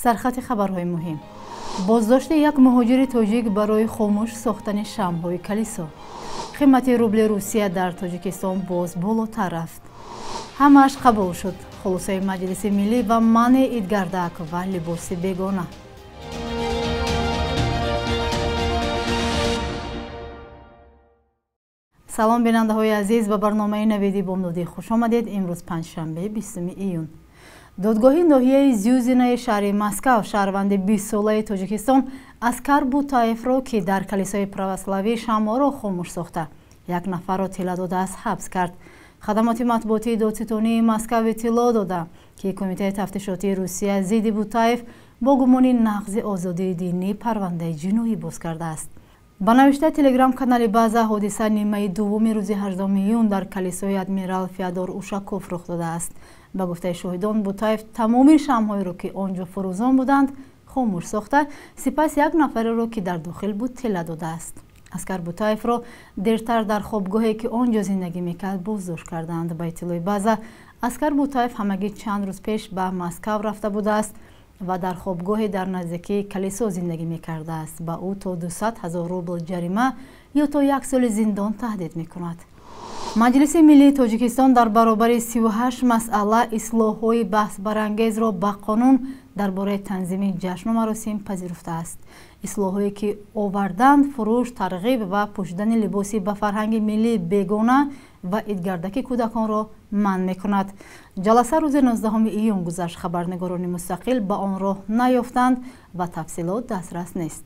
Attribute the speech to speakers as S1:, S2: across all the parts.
S1: Сархати хабарҳои муҳим. Боздошти як муҳоҷири тоҷик барои хомӯш сохтани шамъҳои калисо. Қимати рубли Русия дар Тоҷикистон боз болотар рафт. Ҳамааш қабул шуд. Хулосаи Маҷлиси миллӣ ва манъи идгардак ва либоси бегона. Салом, бинандаҳои азиз, ба барномаи навиди бомдодӣ хуш омадед. Имрӯз панҷшанбе, 20 июн. Додгоҳи ноҳияи Зюзинаи шаҳри Москав шаҳрванди 20-солаи Тоҷикистон Аскар Бутаевро, ки дар калисои православӣ шамъҳоро хомӯш сохта, як нафарро тила додааст, ҳабс кард. Хадамоти матбуотии додситонии Москав иттилоъ дода, ки Кумитаи тафтишотии Русия зидди Бутаев бо гумони нақзи озодии динӣ парвандаи ҷиноӣ боз кардааст. Ба навиштаи телеграм-канали База, ҳодиса нимаи дуввуми рӯзи 18 июн дар калисои адмирал Феодор Ушаков рух додааст. Ба гуфтаи шоҳидон, Бутаев тамоми шамъҳоеро, ки он ҷо фурӯзон буданд, хомӯш сохта, сипас як нафареро, ки дар дохил буд, тила додааст. Аскар Бутаевро дертар дар хобгоҳе, ки он ҷо зиндагӣ мекард, боздошт карданд. Ба иттилои База, Аскар Бутаев ҳамагӣ чанд рӯз пеш ба Москав рафта будааст ва дар хобгоҳе дар наздикии калисо зиндагӣ мекардааст. Ба ӯ то 200 ҳазор рубл ҷарима ё то як соли зиндон таҳдид мекунад. Маҷлиси миллии Тоҷикистон дар баробари 38 масъала ислоҳҳои баҳсбарангезро ба қонун дар бораи танзими ҷашну маросим пазируфтааст. Ислоҳҳое, ки оварданд, фурӯш, тарғиб ва пӯшидани либоси ба фарҳанги миллӣ бегона ва идгардаки кӯдаконро манъ мекунад. Ҷаласа рӯзи 19 июн гузашт. Хабарнигорони мустақил ба он роҳ наёфтанд ва тафсилот дастрас нест.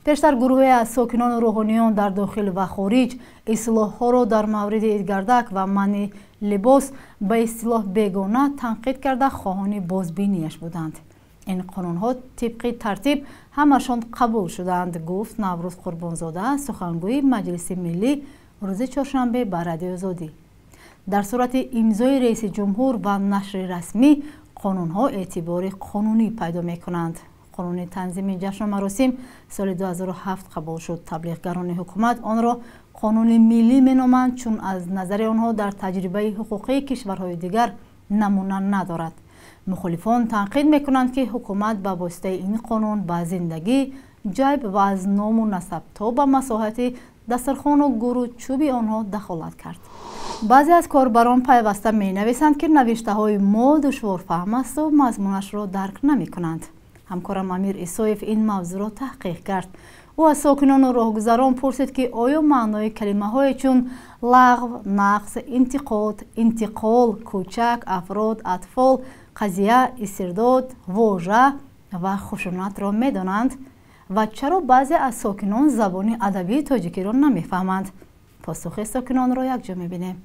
S1: Пештар гурӯҳе аз сокинону рӯҳониён дар дохил ва хориҷ ислоҳҳоро дар мавриди идгардак ва манъи либос ба истилоҳ бегона танқид карда, хоҳони бозбинияш буданд. Ин қонунҳо тибқи тартиб ҳамашон қабул шуданд, гуфт Наврӯз Қурбонзода, сухангӯи Маҷлиси миллӣ, рӯзи чоршанбе ба Радиои Озодӣ. Дар сурати имзои раиси ҷумҳур ва нашри расмӣ қонунҳо эътибори қонунӣ пайдо мекунанд. Қонуни танзими ҷашну маросим соли 2007 қабул шуд. Таблиғгарони ҳукумат онро қонуни миллӣ меноманд, чун аз назари онҳо дар таҷрибаи ҳуқуқии кишварҳои дигар намуна надорад. Мухолифон танқид мекунанд, ки ҳукумат ба воситаи ин қонун ба зиндагӣ, ҷайб ва аз ному насаб то ба масоҳати дастархону гуру чӯби онҳо дахолат кард. Баъзе аз корбарон пайваста менависанд, ки навиштаҳои мо душворфаҳм асту мазмунашро дарк намекунанд. Ҳамкорам Амир Исоев ин мавзӯъро таҳқиқ кард. Ӯ аз сокинону роҳгузарон пурсид, ки оё маънои калимаҳое чун лағв, нақс, интиқод, интиқол, кӯчак, афрод, атфол, қазия, истирдод, вожа ва хушунатро медонанд ва чаро баъзе аз сокинон забони адабии тоҷикиро намефаҳманд. Посухи сокинонро якҷо мебинем.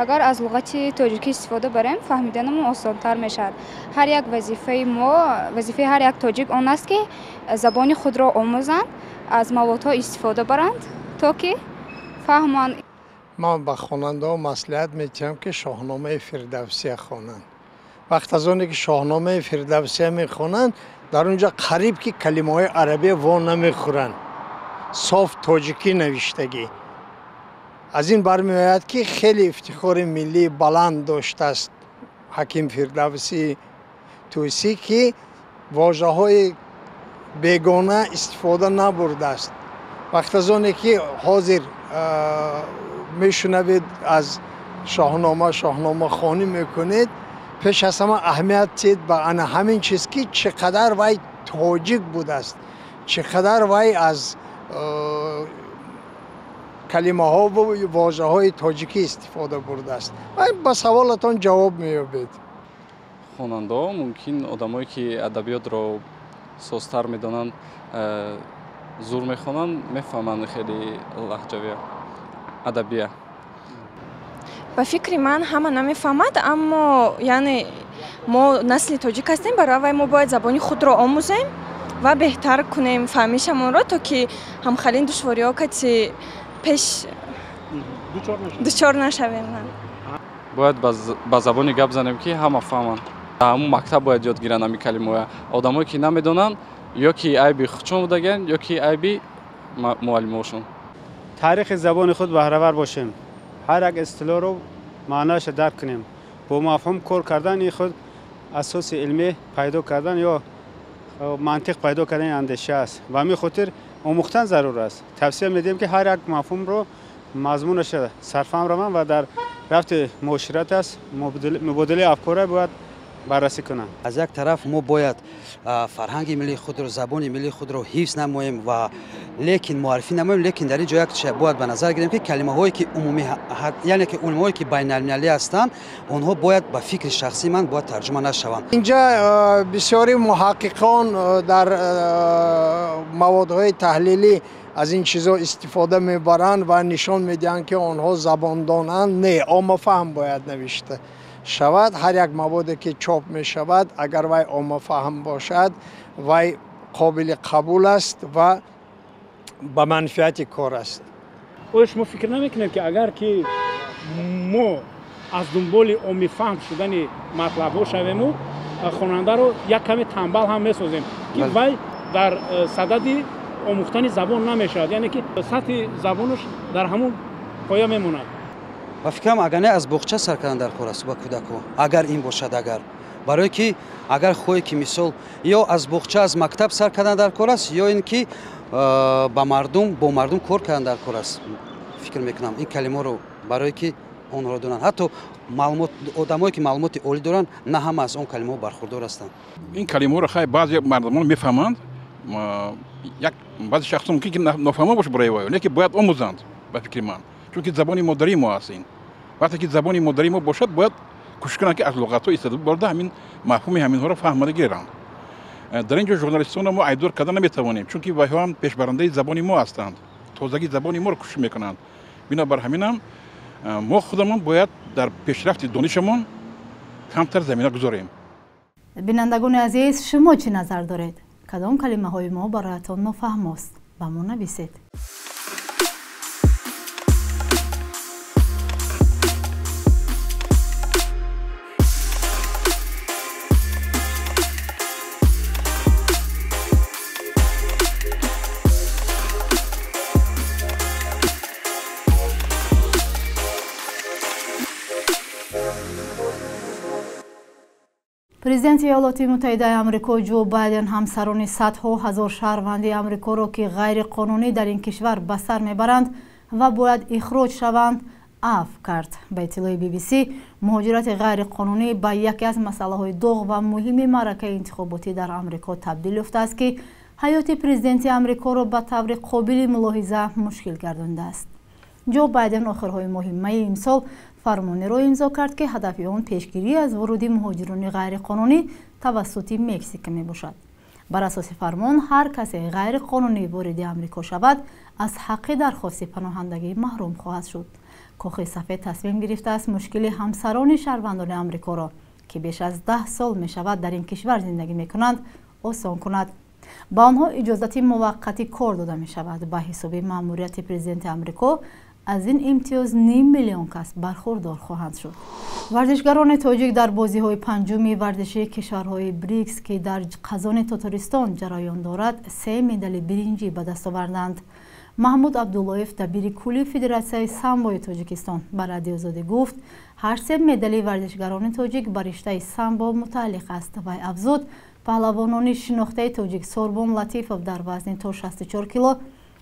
S2: Агар аз луғати тоҷикӣ истифода барем, фаҳмиданамон осонтар мешавад. Ҳар як вазифаи мо, вазифаи ҳар як тоҷик он аст, ки забони худро омӯзанд, аз маводҳо истифода баранд, то ки фаҳманд.
S3: Ман ба хонандаҳо маслиҳат медиҳам, ки Шоҳномаи Фирдавсия хонанд. Вақт аз оне ки Шоҳномаи Фирдавсия мехонанд, дар он ҷо қариб ки калимаҳои арабия во намехӯранд, соф тоҷикӣ навиштагӣ. Аз ин бармеояд, ки хеле ифтихори миллии баланд доштааст ҳаким Фирдавсии Тӯсӣ, ки вожаҳои бегона истифода набурдааст. Вақт аз оне ки ҳозир мешунавед аз Шоҳнома, шоҳномахонӣ мекунед, пеш аз ҳама аҳамият тед ба ана ҳамин чиз, ки чӣ қадар вай тоҷик будааст, чӣ қадар вай аз калимаҳову вожаҳои тоҷикӣ истифода бурдааст. Ба саволатон ҷавоб меёбед.
S4: Хонандаҳо мумкин одамое, ки адабиётро созтар медонанд, зур мехонанд, мефаҳманд хеле лаҳҷавия адабия.
S5: Ба фикри ман, ҳама намефаҳмад, аммо яъне мо насли тоҷик ҳастем, барои вай мо бояд забони худро омӯзем ва беҳтар кунем фаҳмишамонро, то ки ҳамхалин душвориҳо кати пеш дучор нашавем.
S4: Бояд ба забони гап занем, ки ҳама фаҳманд. Ҳамун мактаб бояд ёд гиранд ҳамин калимаҳоя. Одамое, ки намедонанд, ё ки айби худшон будагианд, ё ки айби муаллимошон.
S6: Таърихи забони худ баҳравар бошем, ҳар як истилоҳро маънояшро дарк кунем, бо мафҳум кор кардани худ асоси илмӣ пайдо кардан ё мантиқ пайдо кардани андеша аст. Ба ҳамин хотир омӯхтан зарур аст. Тавсия медиҳем, ки ҳар як мафҳумро мазмунаш сарфаҳм раванд ва дар рафти муошират аст мубодилаи афкорро бояд баррасӣ кунанд.
S7: Аз як тараф мо бояд фарҳанги миллии худро, забони миллии худро ҳифз намоем ва лекин муаррифӣ намоем, лекин дар ин ҷо як чиз бояд ба назар гирем, ки калимаҳое ки умумӣ, яъне ки калимаҳое ки байналмилалӣ ҳастанд, онҳо бояд ба фикри шахсии ман бояд тарҷума нашаванд.
S3: Инҷа бисёри муҳаққиқон дар маводҳои таҳлилӣ аз ин чизҳо истифода мебаранд ва нишон медиҳанд, ки онҳо забондонанд. Не, оммафаҳм бояд навишта шавад. Ҳар як маводе ки чоп мешавад, агар вай оммафаҳм бошад, вай қобили қабул аст ва ба манфиати кор аст.
S8: Оё шумо фикр намекунед, ки агар ки мо аз дунболи оммифаҳм шудани матлабҳо шавему хонандаро як каме танбал ҳам месозем, ки вай дар садади омӯхтани забон намешавад, яъне ки сатҳи забонаш дар ҳамун поя мемонад?
S7: Ба фикрам, агар не аз боғча сар кардан дар кор аст ба кӯдакҳо, агар ин бошад, агар барое ки агар хоҳе ки мисол ё аз боғча, аз мактаб сар кардан дар кор аст, ё ин ки ба мардум, бо мардум кор кардан дар кор аст. Фикр мекунам, ин калимаро барое ки онҳоро донанд, ҳатто одамое ки маълумоти олӣ доранд, на ҳама аз он калимаҳо бархурдор ҳастанд.
S9: Ин калимаҳоро хай баъзе мардумон мефаҳманд, як баъзе шахсон мумкин ки нофаҳмо бошад барои вай, лекин бояд омӯзанд ба фикри ман, чунки забони модарии мо аст ин. Вақте ки забони модарии мо бошад, бояд кӯшиш кунанд, ки аз луғатҳо истифода бурда ҳамин мафҳуми ҳаминҳоро фаҳмада гиранд. Дар ин ҷо журналистонро мо айбдор карда наметавонем, чунки вайҳо ҳам пешбарандаи забони мо ҳастанд, тозагии забони моро кӯшиш мекунанд. Бинобар ҳаминам мо худамон бояд дар пешрафти донишамон камтар замина гузорем.
S1: Бинандагони азиз, шумо чӣ назар доред? Кадом калимаҳои мо бароятон нофаҳмост? Ба мо нависед. Президенти Иёлоти Муттаҳидаи Амрико Ҷо Байден ҳамсарони садҳо ҳазор шаҳрванди Амрикоро, ки ғайриқонунӣ дар ин кишвар ба сар мебаранд ва бояд ихроҷ шаванд, афв кард. Ба иттилои BBC, муҳоҷирати ғайриқонунӣ ба яке аз масъалаҳои доғ ва муҳими маъракаи интихоботӣ дар Амрико табдил ёфтааст, ки ҳаёти президенти Амрикоро ба таври қобили мулоҳиза мушкил гардондааст. Ҷо Байден охирҳои моҳи майи имсол фармонеро имзо кард, ки ҳадафи он пешгирӣ аз вуруди муҳоҷирони ғайриқонунӣ тавассути Мексика мебошад. Бар асоси фармон, ҳар касе ғайриқонунӣ вориди Амрико шавад, аз ҳаққи дархости паноҳандагӣ маҳрум хоҳад шуд. Кохи Сафед тасмим гирифтааст мушкили ҳамсарони шаҳрвандони Амрикоро, ки беш аз 10 сол мешавад дар ин кишвар зиндагӣ мекунанд, осон кунад. Ба онҳо иҷозати муваққатӣ кор дода мешавад. Ба ҳисоби маъмурияти президенти Амрико аз ин имтиёз ним миллион кас бархурдор хоҳанд шуд. Варзишгарони тоҷик дар бозиҳои панҷуми варзишии кишварҳои Брикс, ки дар Қазони Тотористон ҷараён дорад, 3 медали биринҷӣ ба даст оварданд. Маҳмуд Абдуллоев, дабири кулли Федератсияи самбои Тоҷикистон, ба Радиои Озодӣ гуфт, ҳар 3 медали варзишгарони тоҷик ба риштаи самбо мутааллиқ аст. Вай афзуд, паҳлавонони шинохтаи тоҷик Сорбон Латифов дар вазни то 64 кило,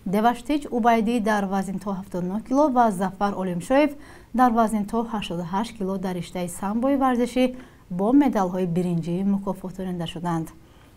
S1: Деваштич Убайдӣ дар вазни то 79 кило ва Зафар Олимшоев дар вазни то 88 кило дар риштаи самбои варзишӣ бо медалҳои биринҷӣ мукофотонида шуданд.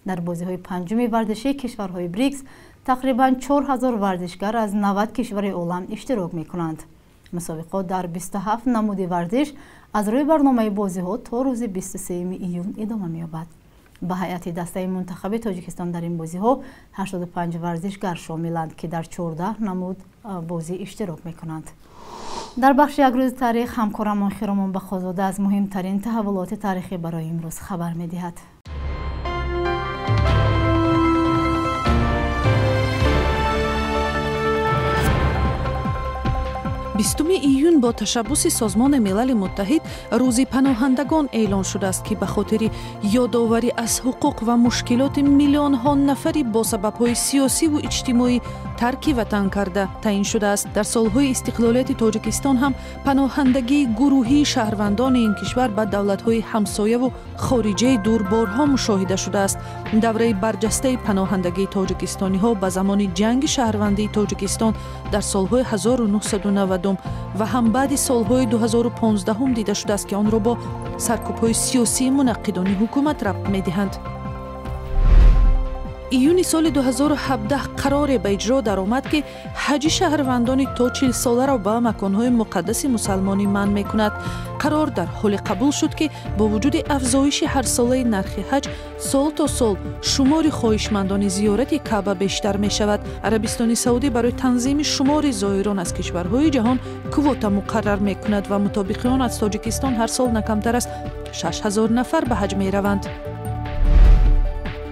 S1: Дар бозиҳои панҷуми варзишии кишварҳои Брикс тақрибан 4000 варзишгар аз 90 кишвари олам иштирок мекунанд. Мусобиқот дар 27 намуди варзиш аз рӯи барномаи бозиҳо то рӯзи 23 июн идома меёбад. Ба ҳайати дастаи мунтахаби Тоҷикистон дар ин бозиҳо 85 варзишгар шомиланд, ки дар 14 намуд бозӣ иштирок мекунанд. Дар бахши як рӯзи таърих ҳамкорамон Хиромон Бахозода аз муҳимтарин таҳаввулоти таърихӣ барои имрӯз хабар медиҳад.
S10: 20 июн бо ташаббуси Созмони Милали Муттаҳид рӯзи паноҳандагон эълон шудааст, ки ба хотири ёдоварӣ аз ҳуқуқ ва мушкилоти миллионҳо нафари бо сабабҳои сиёсиву иҷтимоӣ тарки ватан карда таъин шудааст. Дар солҳои истиқлолияти Тоҷикистон ҳам паноҳандагии гурӯҳии шаҳрвандони ин кишвар ба давлатҳои ҳамсояву хориҷаи дур борҳо мушоҳида шудааст. Давраи барҷастаи паноҳандагии тоҷикистониҳо ба замони ҷанги шаҳрвандии Тоҷикистон дар солҳои 1990 ва ҳам баъди солҳои 2015 дида шудааст, ки онро бо саркӯбҳои сиёсии мунаққидони ҳукумат рабт медиҳанд. Июни соли 2017 қароре ба иҷро даромад, ки ҳаҷи шаҳрвандони то 40 соларо ба маконҳои муқаддаси мусалмонӣ манъ мекунад. Қарор дар ҳоле қабул шуд, ки бо вуҷуди афзоиши ҳарсолаи нархи ҳаҷ сол то сол шумори хоҳишмандони зиёрати Каъба бештар мешавад. Арабистони Саудӣ барои танзими шумори зоирон аз кишварҳои ҷаҳон квота муқаррар мекунад ва мутобиқи он аз Тоҷикистон ҳар сол на камтар аз 6000 нафар ба ҳаҷ мераванд.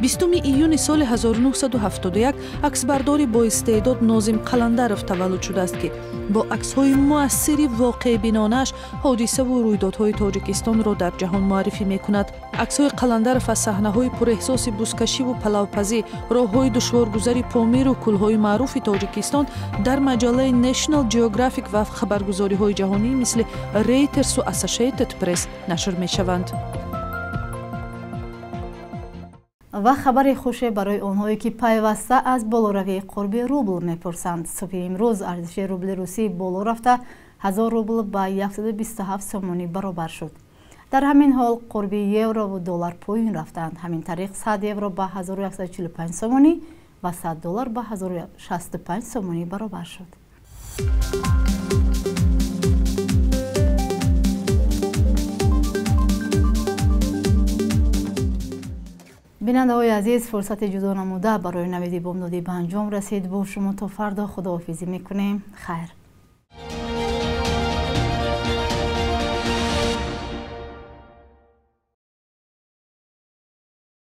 S10: 20 июни соли 1971 аксбардори боистеъдод Нозим Қаландаров таваллуд шудааст, ки бо аксҳои муассири воқеъбинонааш ҳодисаву рӯйдодҳои Тоҷикистонро дар ҷаҳон муаррифӣ мекунад. Аксҳои Қаландаров аз саҳнаҳои пурэҳсоси бузкашиву палавпазӣ, роҳҳои душворгузари Помиру кӯлҳои маъруфи Тоҷикистон дар маҷаллаи National Geographic ва хабаргузориҳои ҷаҳонӣ мисли Reuterсу Associated Press нашр мешаванд.
S1: Ва хабари хуше барои онҳое, ки пайваста аз болоравии қурби рубл мепурсанд. Субҳи имрӯз арзиши рубли русӣ боло рафта 1000 рубл ба 127 сомонӣ баробар шуд. Дар ҳамин ҳол қурби еврову доллар поён рафтанд. Ҳамин тариқ 100 евро ба 1145 сомонӣ ва 100 доллар ба 1065 сомонӣ баробар шуд. Бинандаҳои азиз, фурсати ҷудо намуда барои навиди бомдодӣ ба анҷом расид. Бо шумо то фардо худоҳофизӣ мекунем. Хайр.